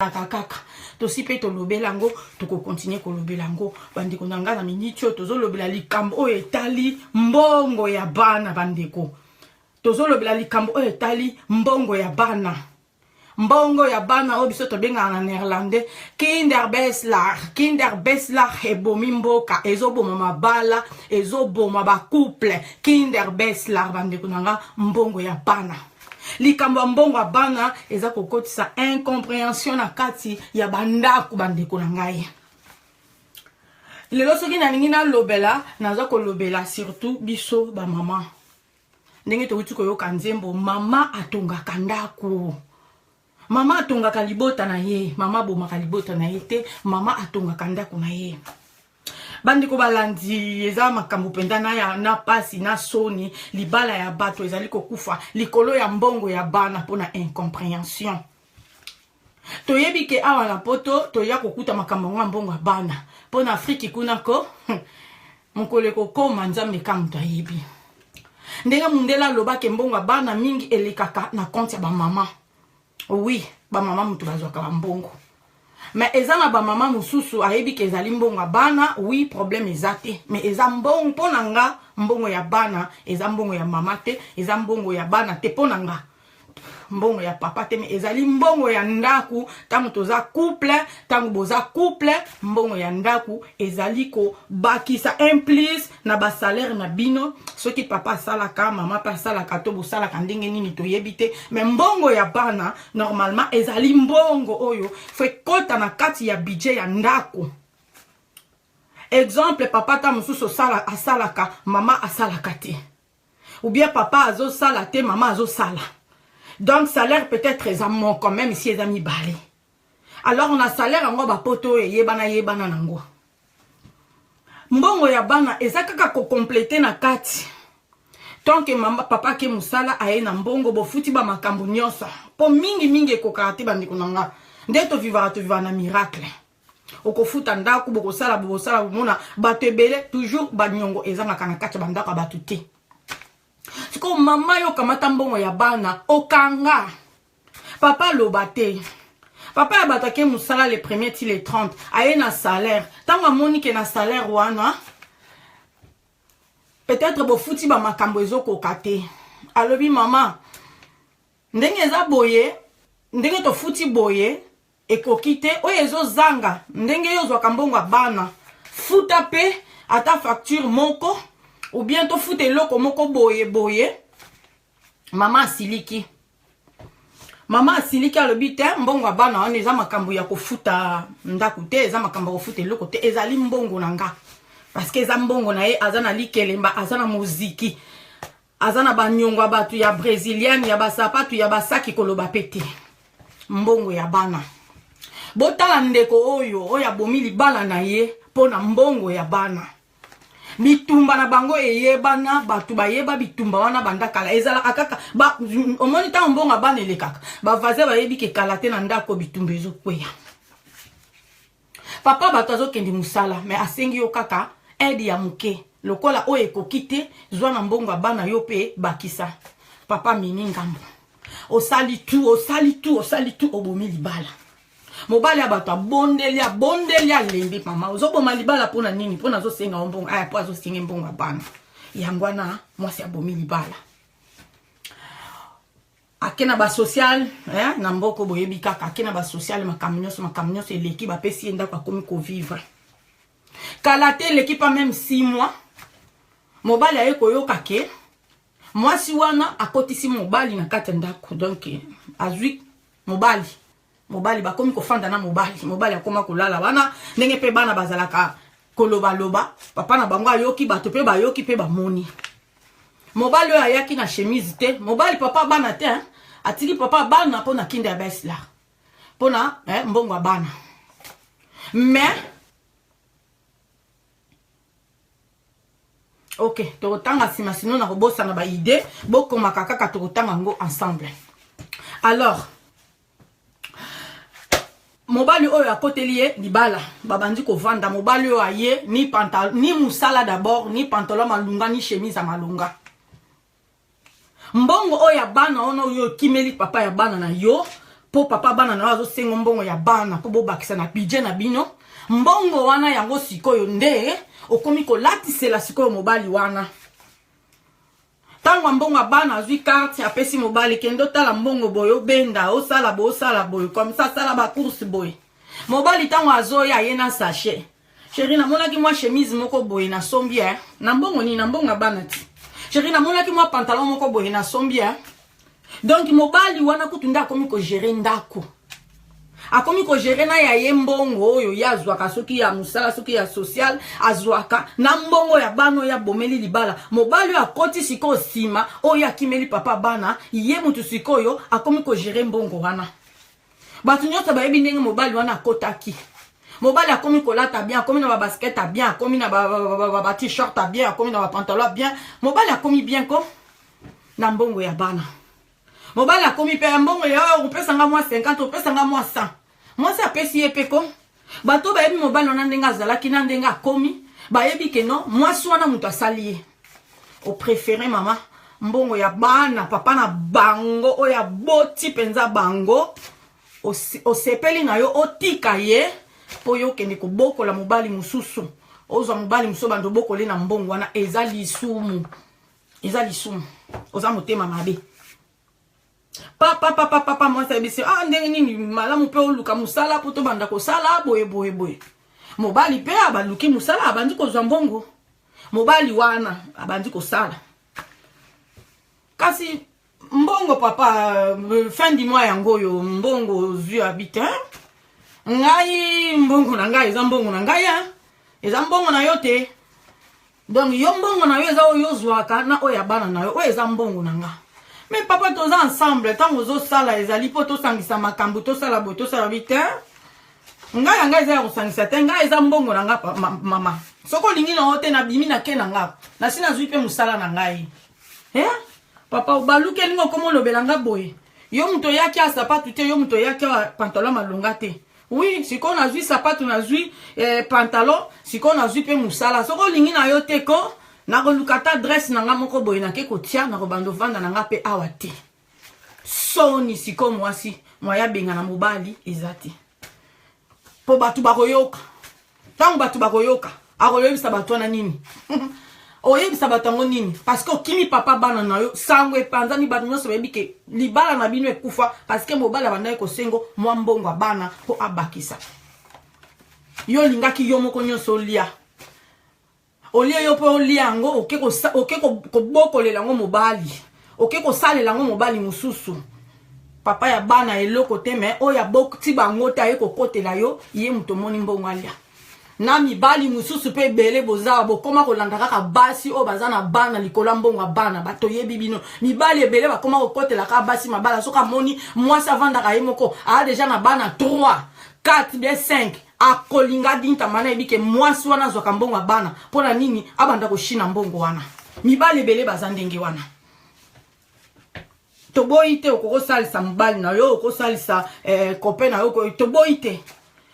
Kaka kaka tosi mpe tolobela yango, tokokontinue kolobela yango. Bandeko na ngai, na miniti oyo tozolobela likambo oyo etali mbongo ya bana. Bandeko, tozolobela likambo oyo etali mbongo ya bana, mbongo ya bana oyo biso tobengaka na néerlandais kinderbeslag. Kinderbeslag ebomi mboka, ezoboma mabala, ezoboma bacouple. Kinderbeslag, bandeko na nga, mbongo ya bana. Likambo ya mbongo ya bana eza kokotisa incomprehension na kati ya bandako. Bandeko na ngai, lelo soki nalingi nalobela, naza kolobela surtout biso bamama. Ndenge towuti koyoka nzembo, mama atongaka ndako, mama atongaka libota na ye, mama abomaka libota na ye te, mama atongaka ndako na ye. Bandeko balandi, eza makambo mpenza na ya na pasi na soni. Libala ya bato ezali kokufa likolo ya mbongo ya bana mpona incomprehension. Toyebi ke awa na Poto toya kokuta makambo yango ya mbongo ya bana. Mpo na Afriki kuna ko mokolo ekokoma, Nzambe ka moto ayebi. Ndenge mundele alobaki, mbongo ya bana mingi elekaka na compte ya bamama. Oui, bamama moto bazwaka bambongo, mais eza na bamama mosusu ayebi ke ezali mbongo ya bana. Oui, problème eza te, mais eza mbongo. Mpo na nga, mbongo ya bana eza mbongo ya mama te, eza mbongo ya bana te. Mpo na nga, mbongo ya papa te, mais ezali mbongo ya ndako. Ntango toza couple, ntango boza couple, mbongo ya ndako ezali kobakisa un plus na basalaire na bino. Soki papa asalaka, mama mpe asalaka, to bosalaka ndenge nini, toyebi te, mais mbongo ya bana normalement ezali mbongo oyo faut ekɔta na kati ya budget ya ndako. Exemple, papa ta mosusu asalaka, mama asalaka te, ou bien papa azosala te, mama azosala. Donc salaire peut-être eza moko, même si eza mibale. Alors na salaire yango, bapoto oyo eyebana yebana nango, mbongo ya bana eza kaka kocompléter na kati. Tant que mama, papa ake mosala, aye na mbongo, bofuti bamakambo nyonso, mpo mingimingi ekokaka te. Bandeko na nga, nde tovivaka, tovivaka na miracle. Okofuta ndako, bokosala, bokosala, bomona bato ebele, toujours baniongo ezangaka na kati ya bandako ya bato te. Sikoyo mama, yo okamata mbongo ya bana, okanga papa aloba te. Papa ya bato ake mosala le premier ti le 30, aye na salaire. Ntango amoni ke na salaire wana peut-être bofuti bamakambo ezokoka te, alobi: "Mama, ndenge eza boye, ndenge tofuti boye ekoki te, oyo ezozanga, ndenge yo ozwaka mbongo ya bana, futa mpe ata facture moko ou bien tofuta eloko moko boye boye." Mama asiliki, mama asiliki, alobi: "Te, mbongo ya bana wana eza makambo ya kofuta ndako te, eza makambo ya kofuta eloko te, ezali mbongo na nga." Parce que eza mbongo na ye, aza na likelemba, aza na moziki, aza na baniongo ya bato ya brésilienne, ya basapatu, ya basaki, koloba pe te. Mbongo ya bana. Botala ndeko oyo, oyo abomi libala na ye mpo na mbongo ya bana. Bitumba na bango eyebana, bato bayeba bitumba wana banda kala. Ezalaka kaka, omoni, ntango mbongo ya bana elekaka, bavoisin bayebi ke kala te na ndako bitumba ezokweya. Papa bato azokende mosala, mais asengi yo kaka aide ya moke lokola oyo ekoki te, zwa na mbongo ya bana, yo mpe bakisa. Papa mini ngambo, osali tu, osali tu, osali tu, obomi libala. Mobali ya bato abondeli, abondeli, alembi: "Mama, ozoboma libala mpona nini?" Mpona azosenga yo mbongo aya, mpo azosenga mbongo ya bana. Yango wana mwasi abomi libala, ake na basocial eh, na mboko boyebi kaka, ake na basocial, makambo nyonso, makambo nyonso eleki, bapesi ye ndako, akomi kovivre. Kala te, eleki pa même 6 mois, mobali aye koyoka ke mwasi wana akotisi mobali na kati ya ndako. Donc azwi mobali, mobali bakomi kofanda na mobali, mobali akoma kolala wana. Ndenge mpe bana bazalaka kolobaloba, papa na bango ayoki, bato mpe bayoki mpe bamoni mobali oyo ayaki na chemise te. Mobali, papa bana te, atiki papa bana mpo na kinderbeslag, mpona mbongo ya bana. Mais ok, tokotanga nsima, sino na kobosana baidée. Bokomaka kaka, tokotanga yango ensemble. Alors mobali oyo akoteli ye libala, babandi kovanda. Mobali oyo aye ni pantalon ni mosala d'abord, ni pantalon malunga, ni chemise ya malunga. Mbongo oyo ya bana wana oyo okimeli papa ya bana na yo. Mpo papa bana na yo azosenga mbongo ya bana mpo bobakisa na budget na bino. Mbongo wana yango sikoyo nde okomi kolatisela sikoyo mobali wana. Ntango ya mbongo ya bana azwi carte, apesi mobali: "Kende otala mbongo boye, obenda, osala boye, osala boye, comme ça, asala bacourse boye." Mobali ntango azoya, aye na sachet: "Chéri, namonaki mwa chemise moko boye, nasombi." E na mbongo nini? Na mbongo ya bana ti. "Chéri, namonaki mwa pantalon moko boye, nasombi." E donc mobali wana kutu nde akomi kogérer ndako, akomi kogérer na ya ye mbongo oyo ye azwaka, soki ya mosala, soki ya social, azwaka na mbongo ya bana oyo abomeli libala. Mobali oyo akoti sikoyo nsima, oyo akimeli papa bana, ye motu sikoyo akomi kogérer mbongo wana. Bato nyonso bayebi ndenge mobali wana akotaki. Mobali akomi kolata bien, akomi na babasket ya bien, akomi na ba-t-shirt ya bien, akomi na bapantalon ya bien. Mobali akomi bien ko na mbongo ya bana. Mobali akomi mpe mbongo ya opesanga mwa 50, opesanga mwa 100. Mwasi apesi ye mpe ko. Bato bayebi mobali wana ndenge azalaki na ndenge akomi, bayebi ke non, mwasi wana moto asali ye. Opréférer, mama, mbongo ya bana papa na bango oyo aboti mpenza bango, osepeli na yo otika ye mpo yo okende kobokola mobali mosusu, ozwa mobali mosusu, bando obokoli na mbongo wana. Eza lisumu, eza lisumu, oza motema mabe. Papa, papa, papa, mwasi ayebisi: "Ah, ndenge nini? Malamu mpe oluka mosala mpo tobanda kosala boye boye boye." Mobali mpe abaluki mosala, abandi kozwa mbongo. Mobali wana abandi kosala, kasi mbongo, papa, fin du mois yango oyo, mbongo ozwi abi te. "Ngai mbongo na ngai eza mbongo na ngai, eza mbongo na yo te. Donc yo mbongo na yo eza oyo ozwaka na oyo ya bana na yo, oyo eza mbongo na nga." "Mais papa, toza ensemble, ntango ozosala ezali mpo tosangisa makambo, tosala boye, tosala bi te. Ngai ya ngai eza ya kosangisa te, ngai eza mbongo na nga. Ma, mama, soki olingi nango te, nabimi, nake na nga, nasi nazwi mpe mosala na ngai." Eh? "Papa, obaluki, elingi okoma olobela nga boye. Yo moto oyaki a sapatu te, yo moto oyaki a pantalon malonga te. Oui, sikoyo nazwi sapatu, nazwi pantalon, sikoyo nazwi mpe mosala. Soki olingi na yo te ko, nakoluka ata adresse na nga moko boye, nake kotia, nakobanda ovanda na nga mpe awa te." Soni sikoyo, mwasi mwaya abenga na mobali eza te, mpo bato bakoyoka. Ntango bato bakoyoka, akoyebisa bato wana nini? Oyebisa bato yango nini? Parce que okimi papa bana na yo, sango epanzani, bato nyonso bayebi ke libala na bino ekufa, parce que mobali abandaki kosengo mwa mbongo ya bana mpo abakisa. Yo olingaki yo moko nyonso olia, olie yo mpe olia yango, oke kobokolela yango mobali, oke kosalela yango mobali mosusu, papa ya bana eloko te. Me oyo aboti bango te, aye kokotela yo, ye moto omoni mbongo alia. Na mibali mosusu mpe ebele boza, bokóma kolanda kaka basi oyo baza na bana likolo ya mbongo ya bana. Bato yebi bino, mibali ebele bakóma kokotela kaka basi mabala. Soki amoni mwasi avandaka ye moko, aa déjà na bana 3, 4 bien 5, akolinga dintama. Nayebi ke mwasi wana azwaka mbongo ya bana mpo na nini abanda koshina mbongo wana. Mibali ebele baza ndenge wana. Toboyi te, okokosalisa mobali na yo, okosalisa copain na yo, toboyi te.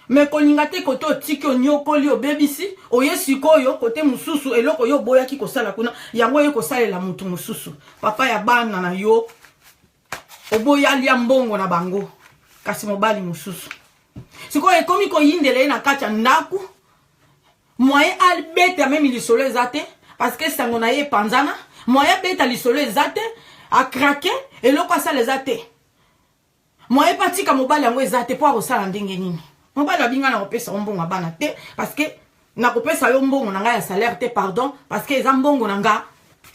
Me kolinga te kote otiki, onyokoli, obebisi, oye sikoyo kote mosusu, eloko oyo oboyaki kosala kuna, yango oye kosalela motu mosusu, papa ya bana na yo. Oboyi alia mbongo na bango, kasi mobali mosusu sikoyo ekomi koyindela ye na kati ya ndako. Moyen abeta même lisolo eza te, parce que sango na ye epanzana. Moyen abeta lisolo eza te, acraquer, eloko asala eza te. Moyen mpe atika mobali yango eza te, mpo akosala ndenge nini? Mobali abinga: "Na kopesa yo mbongo ya bana te, parce que nakopesa yo mbongo na ngai ya salaire te, pardon, parce que eza mbongo na nga.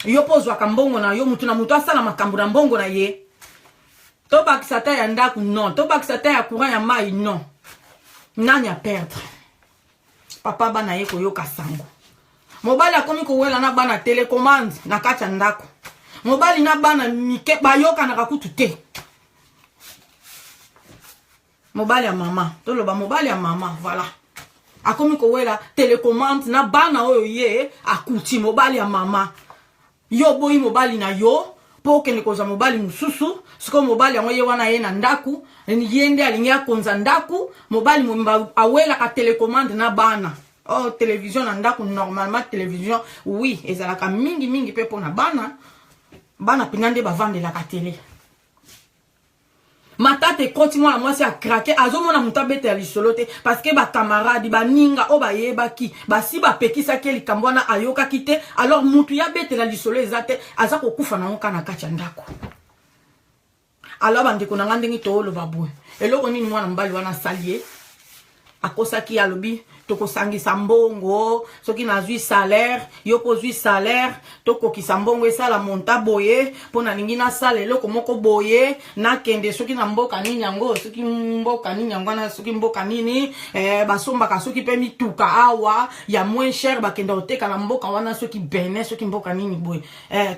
Yo mpo ozwaka mbongo na yo. Mutu na mutu asala makambo na mbongo na ye. Tobakisa ta ya ndako, non. Tobakisa ta ya courant, ya mai, non." Nani aperdre? Papa bana ye koyoka sango, mobali akomi kowela na bana télécommande na kati ya ndako. Mobali na bana mike bayokanaka kutu te. Mobali ya mama, toloba mobali ya mama, voilà, akomi kowela télécommande na bana oyo ye akuti. Mobali ya mama, yo oboyi mobali na yo mpo okende kozwa mobali mosusu. Sikoyo mobali yango ye wana ye na ndako, ye nde alingi akonza ndako. Mobali mobimba awelaka télécommande na bana. Oh, télévision na ndako, normalement télévision, oui, ezalaka mingimingi mpe mpona bana. Bana mpena nde bavandelaka télé. Matata ekoti, mwana mwasi acraquer, azomona moto abetela lisolo te, parce que bacamarade, baninga oyo bayebaki, basi bapekisaki ye likambo wana, ayokaki te. Alors mutu ya betela lisolo eza te, aza kokufa nango kaka na kati ya ndako. Alors bandeko na nga, ndenge tooloba boye, eloko nini mwana mobali wana asali ye? Akosaki, alobi tokosangisa mbongo, soki nazwi salaire, yo mpo ozwi salaire, tokokisa mbongo esala monta boye, mpo nalingi nasala eloko moko boye, nakende soki na mboka nini yango, soki mboka nini yango wana, soki mboka nini basombaka soki mpe mituka awa ya moins cher, bakenda koteka na mboka wana, soki Benin, soki mboka nini boye,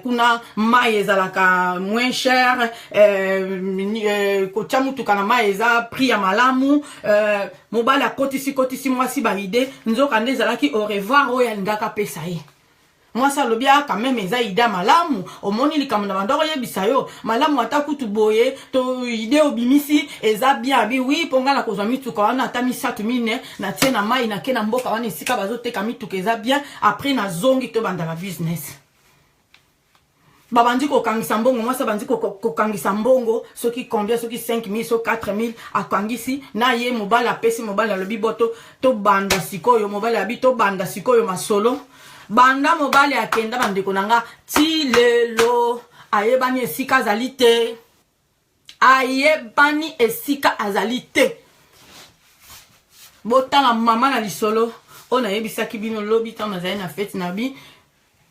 kuna mai ezalaka moins cher, kotia mutuka na mai eza prix ya malamu. Mobali akotisi kotisi mwasi baidées, nzoka nde ezalaki au revoir oyo alingaka apesa ye. Mwasi alobi: "Ah, quand même eza idée malamu, omoni likambo na bando oyebisa yo malamu, ata kutu boye to idée obimisi eza bien." Abi: "Oui, mpo ngai nakozwa mituka wana ata misato, mine, natie na mai, nake na mboka wana esika bazoteka mituka eza bien, après nazongi, tobanda business." Babandi kokangisa mbongo. Mwasi abandi kokangisa mbongo, soki combien, soki 5000, soki 4000, akangisi na ye. Mobali apesi, mobali alobi: "Boto tobanda sikoyo." Mobali abi: "Tobanda sikoyo masolo." Banda mobali akenda, bandeko na nga, ti lelo ayebani esika azali te, ayebani esika azali te. Botala mama na lisolo oyo nayebisaki bino lobi, ntango nazali na fête na bi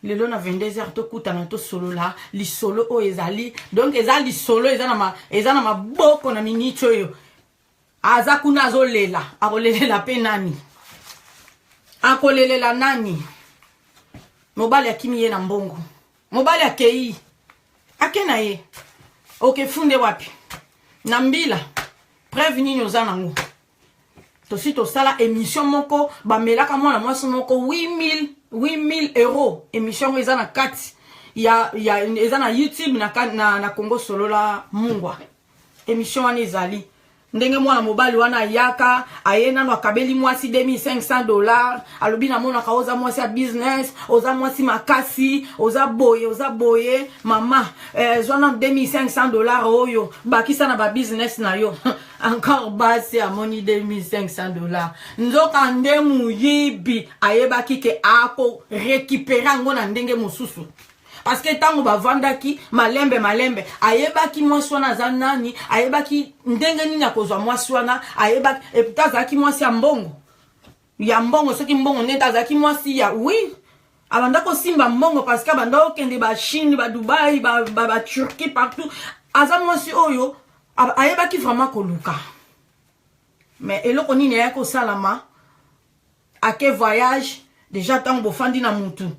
lelo na 22 heures, tokutana, tosolola lisolo oyo ezali. Donc eza lisolo eza na maboko na miniti oyo. Aza kuna azolela, akolelela mpe nani? Akolelela nani? Mobali akimi ye na mbongo, mobali akei, ake na ye, okefunde wapi na mbila? Preuve nini oza nango? Tosi tosala émission moko, bamelaka mwana mwasi moko 8000 euros. Émission yango eza na kati ya eza na YouTube na Congo Solola Mungwa. Émission wana ezali ndenge mwana mobali wana ayaka, aye nano, akabeli mwasi 2500 dollars, alobi: "Namonaka oza mwasi ya business, oza mwasi makasi, oza boye, oza boye, mama, zwa nano 2500 dollars oyo, bakisa na babusiness na yo." Encore basi amoni 2500 dollars, nzoka nde moyibi, ayebaki ke akorécupérer yango na ndenge mosusu, parce que ntango bavandaki malembe malembe, ayebaki mwasi wana aza nani, ayebaki ndenge nini akozwa mwasi wana, ayebaki eputa azalaki mwasi ya mbongo, ya mbongo, soki mbongo ndenge azalaki mwasi ya, oui, abanda kosimba mbongo, parce que abanda kokende baChine, baDubai, baTurquie, partout. Aza mwasi oyo ayebaki vraiment koluka. Mais eloko nini eyaki kosalama? Ake voyage déjà. Ntango bofandi na mutu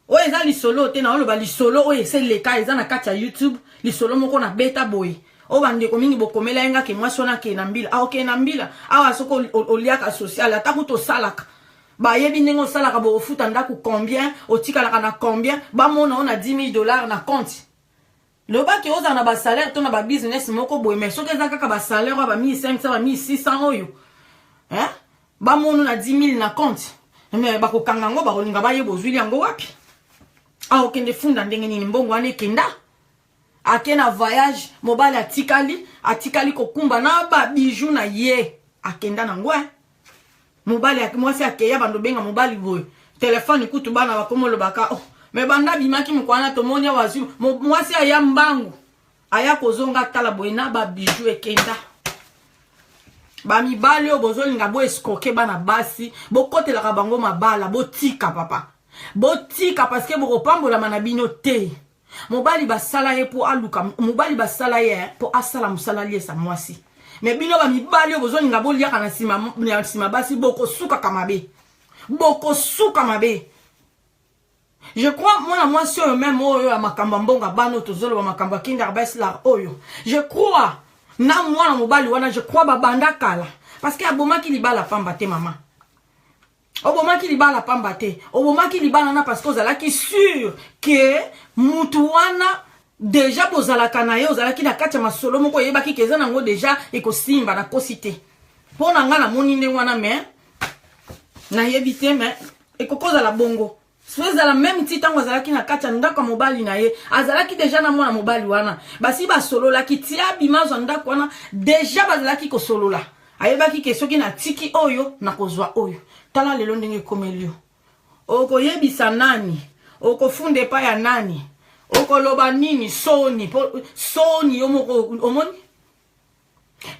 oyo, eza lisolo te, naoloba lisolo oyo eseleka, eza na kati ya YouTube, lisolo moko nabeta boye, oyo bandeko mingi bokomela ye nga ke mwasi wana akee na mbila, aokee na mbila awa. Soki oliaka social, ata kuta osalaka, bayebi ndenge osalaka, bokofuta ndako combien, otikalaka na combien, bamona o na 10 000 dollars na compte, lobaki ozala na basalaire to na babusiness moko boye. Mais soki eza kaka basalaire oyo ba 1500, ba 1600 oyo, bamona na 10 000 na compte, mais bakokanga yango, bakolinga bayeba ozwili yango wapi. Akokende funda ndenge nini mbongo wana ekenda? Ake na voyage, mobali atikali, atikali kokumba na babijoux na ye, akenda nango. Mobali, mwasi akeya, bando benga mobali boye, telefone kutu bana bakoma olobaka: "Oh, mais banda abimaki moko wana, tomoni awa azwi mwasi." Aya mbangu, aya kozonga, tala boye na babijoux ekenda. Bamibali oyo bozolinga boescroquer bana basi, bokotelaka bango mabala, botika papa, botika, parce que bokopambolama na bino te. Mobali basala ye mpo aluka, mobali basala ye mpo asala mosala, aliesa mwasi. Mais bino bamibali oyo bozolinga boliaka na nsima basi, bokosukaka mabe, bokosuka mabe. Je crois mwana mwasi oyo même oyo ya makambo ya mbongo ya bana oyo tozoloba, makambo ya Kinderbeslar oyo, je crois na mwana mobali wana, je crois babanda kala, parce que abomaki libala pamba te. Mama, obomaki libala pamba te, obomaki libala na parce que ozalaki sûr ke mutu wana déjà bozalaka na ye, ozalaki na kati ya masolo moko, oyebaki ke eza nango déjà ekosimba. Nakosi te? Mpo na nga namoni ndenge wana, mais nayebi te, mais ekoki kozala bongo. So ezala meme ti ntango azalaki na kati ya ndako ya mobali na ye, azalaki deja na mwana mobali wana, basi basololaki ti abima azwa ndako wana, deja bazalaki kosolola. Ayebaki ke soki natiki oyo nakozwa oyo. Tala lelo ndenge ekomeli yo. Okoyebisa nani? Okofunda epai ya nani? Okoloba nini? Soni po soni yo moko omoni.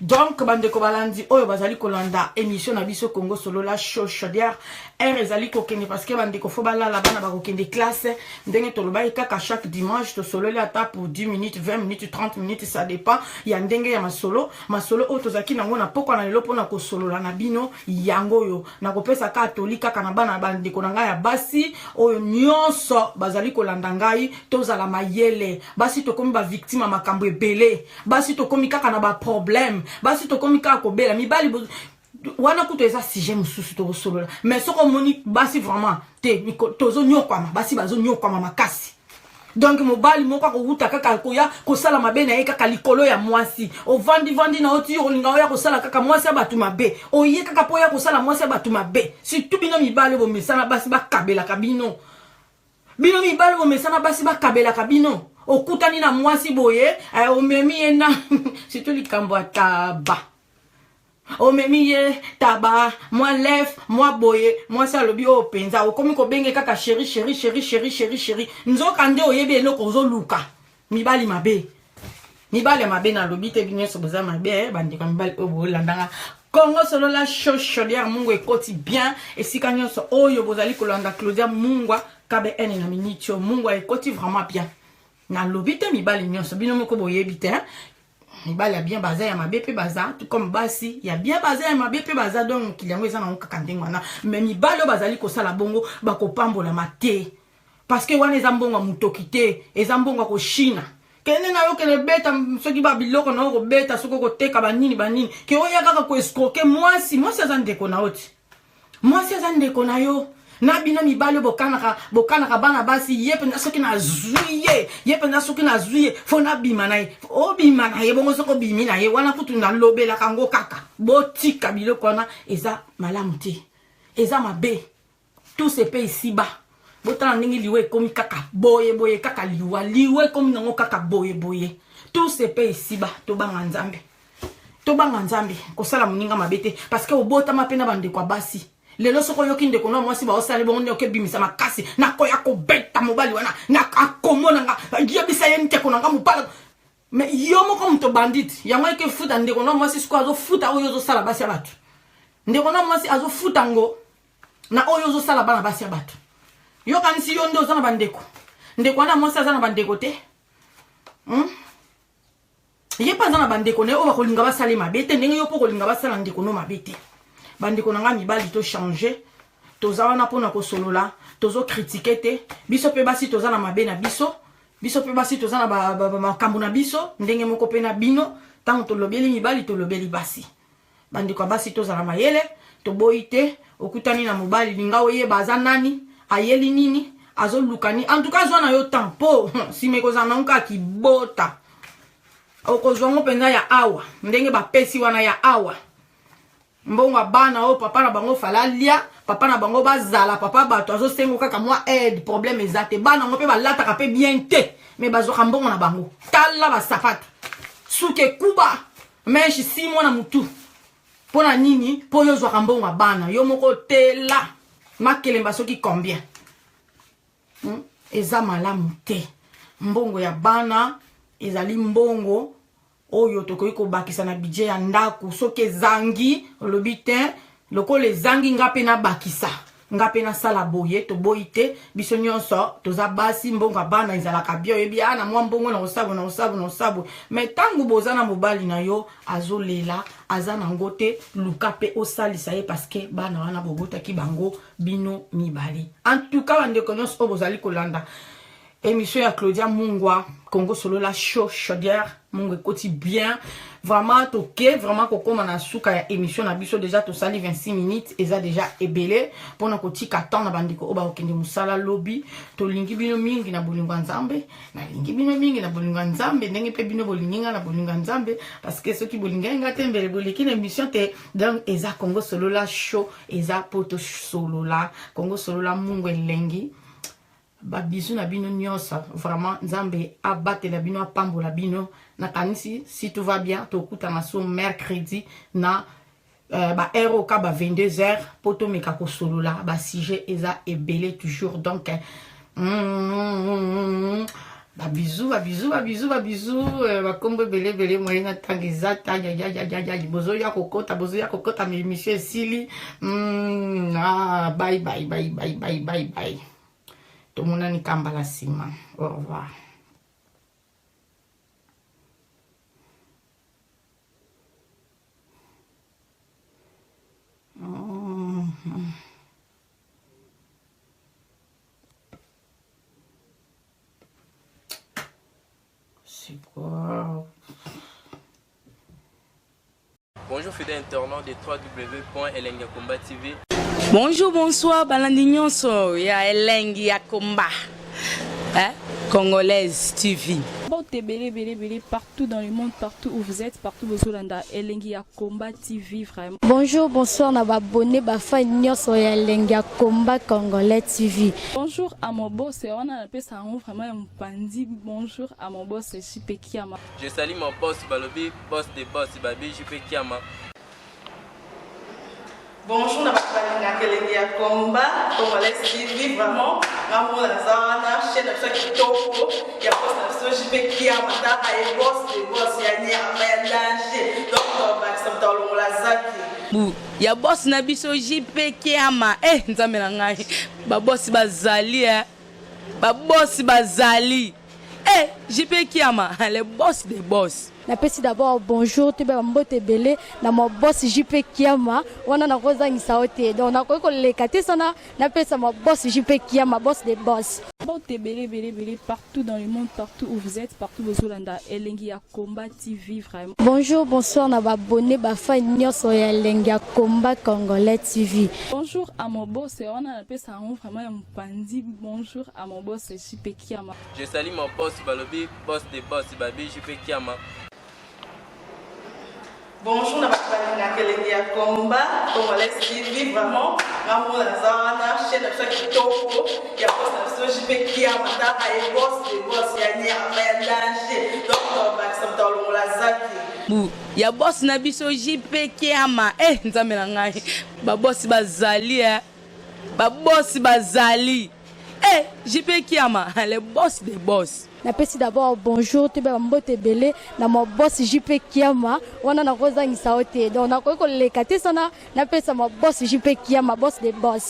Donc bandeko balandi oyo bazali kolanda émission na biso Congo Solola Show Chaudière, heure ezali kokende parce que bandeko fo balala, bana bakokende classe. Ndenge tolobaki kaka chaque dimanche tosololi ata pour 10 minutes, 20 minutes, 30 minutes, ça dépend ya ndenge ya masolo. Masolo oyo tozalaki nango na pokwa na lelo mpona kosolola na bino yango oyo nakopesa kaka toli kaka na bana bandeko na ngai ya basi oyo nyonso bazali kolanda ngai. Tozala mayele basi, tokomi bavictime ya makambo ebele. Basi tokomi kaka na baproblème, basi tokomi kaka kobela mibali wana kutu eza sujet mosusu tokosolola. Mais soki omoni basi vraiment te, tozonyokwama, basi bazonyokwama makasi. Donc mobali moko akowuta kaka koya kosala mabe na ye kaka likolo ya mwasi. Ovandivandi na oti olinga oya kosala kaka mwasi ya bato mabe, oye kaka mpo oya kosala mwasi ya bato mabe. Surtout bino mibali bomesana basi bakabelaka bino, bino mibali bomesana basi bakabelaka bino. Okutani na mwasi boye, omemi ye na surtout likambo ya taba, omemi ye taba, mwa lef mwa boye, mwasi alobi oyo mpenza okomi kobenge kaka chéri, chéri, chéri, chéri, chéri, chéri. Nzoka nde oyebi eloko ozoluka. Mibali mabe, mibali ya mabe, nalobi te bino nyonso boza mabe. Bandeko ya mibali oyo bolandanga Kongo Solola Show Chaudière, Mungu ekoti bien esika nyonso oyo bozali kolanda Claudia Mungwa KBN na miniti oyo. Mungu ekoti vraiment bien. Nalobi te mibali nyonso, bino moko boyebi te. Mibali ya bien baza, ya mabe mpe baza, tout comme basi ya bien baza, ya mabe mpe baza. Donc mokili yango eza nango kaka ndenge wana. Mais mibali oyo bazali kosala bongo bakopambolama te, parce que wana eza mbongo ya motoki te, eza mbongo ya koshina. Kende na yo, kende beta soki babiloko na yo kobeta, soki okoteka banini banini, ke oya kaka koescroquer mwasi. Mwasi aza ndeko na yo ti, mwasi aza ndeko na yo. Na bino mibali oyo bokanaka, bokanaka bana basi, ye mpenza soki nazwi ye, ye mpenza soki nazwi ye fo nabima na ye, obima na ye bongo. Soki obimi na ye wana kutu nalobelaka yango kaka, botika biloko wana, eza malamu te, eza mabe. Tout se paye ici-bas. Botala ndenge liwa ekomi kaka boye boye, kaka liwa, liwa ekomi nango kaka boye boye. Tout se paye ici-bas. Tobanga Nzambe, tobanga Nzambe, kosala moninga mabe te, parce que obotama mpe na bandeko ya basi. Lelo soki oyoki ndeko na mwasi baosala bongo, nde okebimisa makasi, nakoya kobeta mobali wana, akomona nga, yebisa ye ndeko na nga mobala. Mais yo moko moto bandite yango ekefuta ndeko na mwasi. Sikoyo azofuta oyo ozosala basi ya bato, ndeko na mwasi azofuta ngo na oyo ozosala bana basi ya bato. Yokanisi yo nde oza na bandeko, ndeko wana mwasi aza na bandeko te, Ye mpe aza na bandeko na ye oyo bakolinga basala mabe te ndenge yo mpo kolinga basala ndeko no mabe te. Bandeko na ngai mibali, tochange. Toza wana mpona kosolola, tozocritiquer te. Biso mpe basi toza na mabe na biso, biso mpe basi toza na makambo na biso ndenge moko mpe na bino. Ntango tolobeli mibali, tolobeli basi. Bandeko ya basi, tozala mayele. Toboyi te, okutani na mobali, linga oyeba aza nani, ayeli nini, azoluka nini. En tout cas, zwa na yo temps, mpo nsima ekozala nango kaka kibota. Okozwa ngo mpenza ya awa ndenge bapesi wana ya awa, mbongo ya bana oyo papa na bango fala alia, papa na bango bazala papa bato azosengo kaka mwa aide. Problème eza te, bana yango mpe balataka mpe bien te, mais bazwaka mbongo na bango. Tala basapato, suki ekuba, mèche 6 mois na mutu. Mpo na nini? Mpo oyo ozwaka mbongo ya bana yo moko tela makelemba soki combien, Eza malamu te. Mbongo ya bana ezali mbongo oyo tokoki kobakisa na budget ya ndako. Soki ezangi, olobi te lokola ezangi, nga mpe nabakisa, nga mpe nasala boye. Toboyi te, biso nyonso toza basi. Mbongo ya bana ezalaka bien, oyebi a na mwa mbongo na kosabo, na kosabo, na kosabo. Mais ntango boza na mobali na yo azolela, aza nango te, luka mpe osalisa ye, parce que bana wana bobotaki bango bino mibale. En tout cas, bandeko nyonso oyo bozali kolanda émission ya Claudia Mungwa, Congo Solola Show Chaudière, Mungu ekoti bien vraiment. Toke vraiment kokóma na suka ya émission na biso. Déjà tosali 26 minutes, eza déjà ebele mpona kotika temps na bandeko oyo bakokende mosala lobi. Tolingi bino mingi na bolingo ya Nzambe. Nalingi bino mingi na bolingo ya Nzambe, ndenge mpe bino bolingi nga na bolingo ya Nzambe, parce que soki bolingai nga te, mbele boleki na émission te. Donc eza Congo Solola Show, eza po tosolola. Congo Solola, Mungu elengi. Ba bisous na bino nyonso vraiment Nzambe abatela bino apambola bino nakanisi si tout va bien tokutana so mercredi na ba heure oka ba 22 heures po tomeka kosolola ba sujet eza ebele toujours donc ba bisous ba bisous ba bisous ba bisous bakombo ebele ebele moye na tanga eza ta yayayayay bozoya kokota bozoya kokota mais émission esili bye bye bye bye bye bye bye tomonani kambala nsima au revoir. C'est quoi? Bonjour fidèles internautes de www.elengiyakomba TV. Bonjour, bonsoir, balandi nyonso ya Elengi ya Komba. Hein? Congolaise TV. Mbote ebele ebele ebele partout dans le monde, partout où vous êtes, partout bozolanda Elengi ya Combat TV vraiment. Bonjour, bonsoir na ba abonné ba fan nyonso ya Elengi ya Combat Congolais TV. Bonjour à mon boss, wana napesa yango vraiment ya mopanzi. Bonjour à mon boss JP Kiama. Je salue mon boss Balobi, boss de boss Babi JP Kiama. Bonjour na bato balingaka Elengi ya Combat Congolais TV vraiment nga moko naza wana chaîne na biso ya kitoko ya boss na biso JP Kiama tala ye boss de boss ya nyama ya danger donc tobakisa moto alongola zaki Bu ya boss na biso JP Kiama eh nzambe na ngai ba boss bazali eh ba boss bazali eh JP Kiama le boss des boss. Napesi d'abord bonjour toyeba ba mbote ebele na ma boss JP Kiama wana nakozangisa yo te donc nakoki koleka te sana napesa ma boss JP Kiama boss des boss. Mbote ebele ebele ebele partout dans le monde, partout où vous êtes, partout bozolanda Elengi ya Combat TV vraiment. Bonjour, bonsoir na ba abonné ba fan nyonso ya Elengi ya Combat Congolais TV. Bonjour à mon boss, wana napesa yango vraiment ya mopanzi. Bonjour à mon boss JP Kiama. Je salue mon boss Balobi, boss de boss Babi JP Kiama. Bonjour na bato balingaka Elengi ya Combat Congolais TV vraiment nga moko naza wana chaîne na biso ya kitoko ya boss na biso JP Kiama tala ye boss de boss ya nyama ya danger donc tobakisa moto alongola zaki Bu ya boss na biso JP Kiama eh nzambe na ngai ba boss bazali eh ba boss bazali eh JP Kiama le boss des boss. Napesi d'abord bonjour toyeba ba mbote ebele na ma boss JP Kiama wana nakozangisa yo te donc nakoki koleka te sana napesa ma boss JP Kiama boss des boss.